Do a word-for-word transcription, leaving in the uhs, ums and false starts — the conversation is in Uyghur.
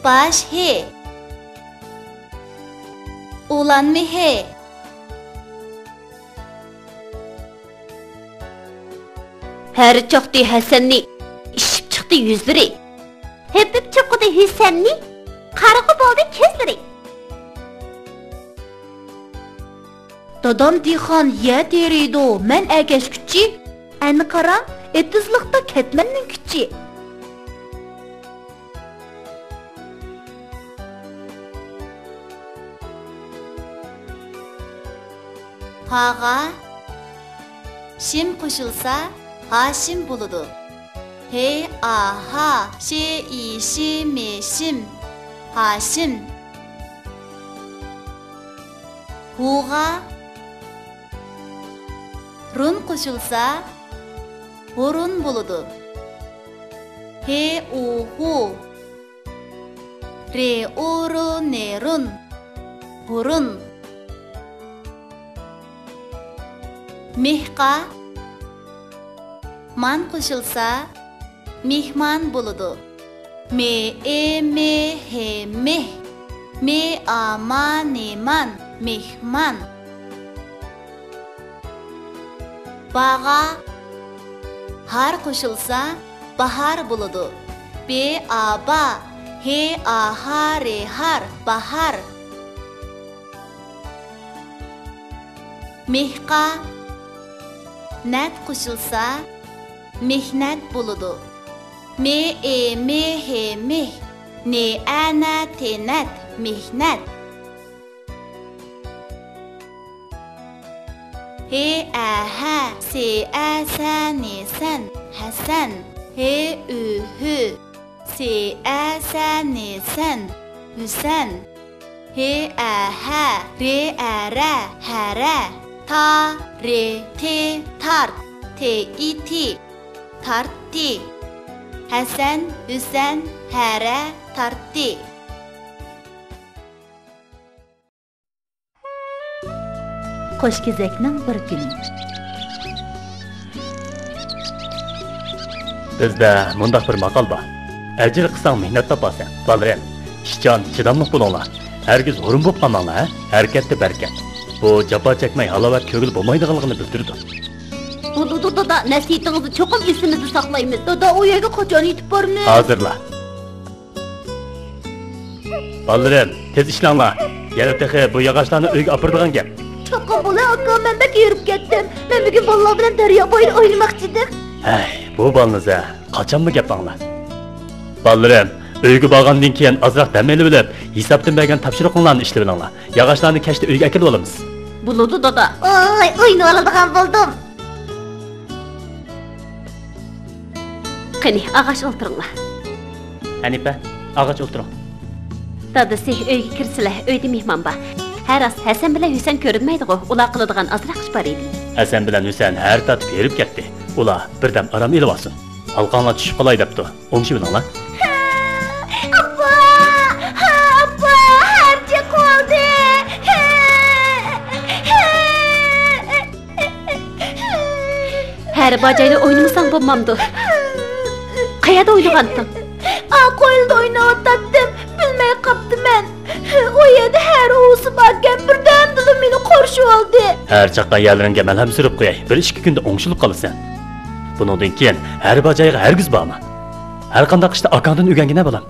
باش ھې. ئۇلان مېھى. ھەر چاقتى ھەسەننى، ئىششىپ چىقتى يۈزلىرى. ھېپىپ چوقۇدى ھۈسەننى، قارىغۇ بولدى كۆزلىرى. دادام دېھقان يەر تېرىيدۇ، مەن ئەگەشكۈچى. ئەنە قارا، ئېتىزلىقتا كەتمەننىڭ كۈچى. ھاغا شىم قوشۇلسا، ھاشىم بولىدۇ. ھې، ئا، ھا، شې، ئى، شى، مې، شىم. ھاشىم. ھۇغا رۇن قوشۇلسا، ھۇرۇن بولىدۇ. ھې، ئۇ، ھۇ. رې، ئۇ، رۇ، نې، رۇن. ھۇرۇن. مېھقا مان قوشۇلسا، مېھمان بولىدۇ. مې، ئې، مې، ھې، مېھ. مې، ئا، ما، نې، مان. مېھمان. باغا ھار قوشۇلسا، باھار بولىدۇ. بې، ئا، با. ھې، ئا، ھا، رې، ھار. باھار. مېھقا نەت قوشۇلسا، مېھنەت بولىدۇ. مې، ئې، مې، ھې، مېھ. نې، ئە، نە، تې، نەت. مېھنەت. ھې، ئە، ھە، سې، ئە، سە، نې، سەن. ھەسەن. ھې، ئۈ، ھۈ، سې، ئە، سە، نې، سەن. ھۈسەن. ھې، ئە، ھە، رې، ئە، رە، ھەرە. تا، رې، تې، تارت. تې، ئى، تى، تارتتى. ھەسەن، ھۈسەن، ھەرە، تارتتى. قوش كېزەكنىڭ بىر كۈنى. بىزدە مۇنداق بىر ماقال بار: «ئەجىر قىلساڭ مېھنەت تاپارسەن.» بالىلىرىم، ئىشچان، چىداملىق بولۇڭلار. ھەرگىز ھۇرۇن بولۇپ قالماڭلار، ھە؟ ھەرىكەتتە بەرىكەت. بۇ جاپا چەكمەي ھالاۋەت كۆرگىلى بولمايدىغانلىقىنى بىلدۈرىدۇ. بولىدۇ دادا، نەسىھىتىڭىزنى چوقۇم ئېسىمىزدە ساقلايمىز. دادا، ئۇ يەرگە قاچان يېتىپ بارىمىز؟ ھازىرلا. بالىلىرىم، تېز ئىشلەڭلار. يەنە تېخى بۇ ياغاچلارنى ئۆيگە ئاپىرىدىغان گەپ. چوقۇم بولە، ئاكا، مەن بەك ھېرىپ كەتتىم. مەن بۈگۈن بالىلار بىلەن دەريا بويىدا ئوينىماقچى ئىدىم. ھەي، بۇ بالىنىز ھە، قاچانمۇ گەپ ئاڭلاپ؟ بالىلىرىم، ئۆيگە بارغاندىن كېيىن ئازراق دەم ئېلىۋېلىپ، ھېسابتىن بەرگەن تاپشۇرۇقۇڭلارنى ئىشلىۋېلىڭلار. ياغاچلارنى كەچتە ئۆيگە ئەكېلىۋالىمىز. بولىدۇ، دادا. ئوي، ئوينىۋالىدىغان بولدۇم. قېنى، ئاغاچ ئولتۇرۇڭلار. ھەنىپە، ئاغاچ ئولتۇرۇڭ. دادىسى، ئۆيگە كىرسىلە، ئۆيدە مېھمان بار. ھە، راست، ھەسەن بىلەن ھۈسەن كۆرۈنمەيدىغۇ، ئۇلار قىلىدىغان ئازراق ئىش بار ئىدى. ھەسەن بىلەن ھۈسەن ھەر تارتىپ ھېرىپ كەتتى. ئۇلار بىردەم ئارام ئېلىۋالسۇن. ھالقاڭلار چۈشۈپ قالاي دەپتۇ. ئوڭشىۋېلىڭلار. ھە، ئاپا! ھە، ئاپا! ھەر چىقىۋالدى! ھە! ھە! ھەر باجايدا ئوينىمىساڭ بولمامدۇ؟ قەيەردە ئوينىغانتىڭ؟ ئا، قويلىدا ئويناۋاتاتتىم، بىلمەي قاپتىمەن. ئۇ يەردە ھەر ئۇۋىسى باركەن، بىردەمدىلا مېنى قورشىۋالدى. ھەر چاققان يەرلىرىڭگە مەلھەم سۈرۈپ قوياي، بىر ئىككى كۈندە ئوڭشىلىپ قالىسەن. بۇنىڭدىن كېيىن ھەر باجايغا ھەرگىز بارما. ھەر قانداق ئىشتا ئاكاڭدىن ئۆگەنگىنە، بالام.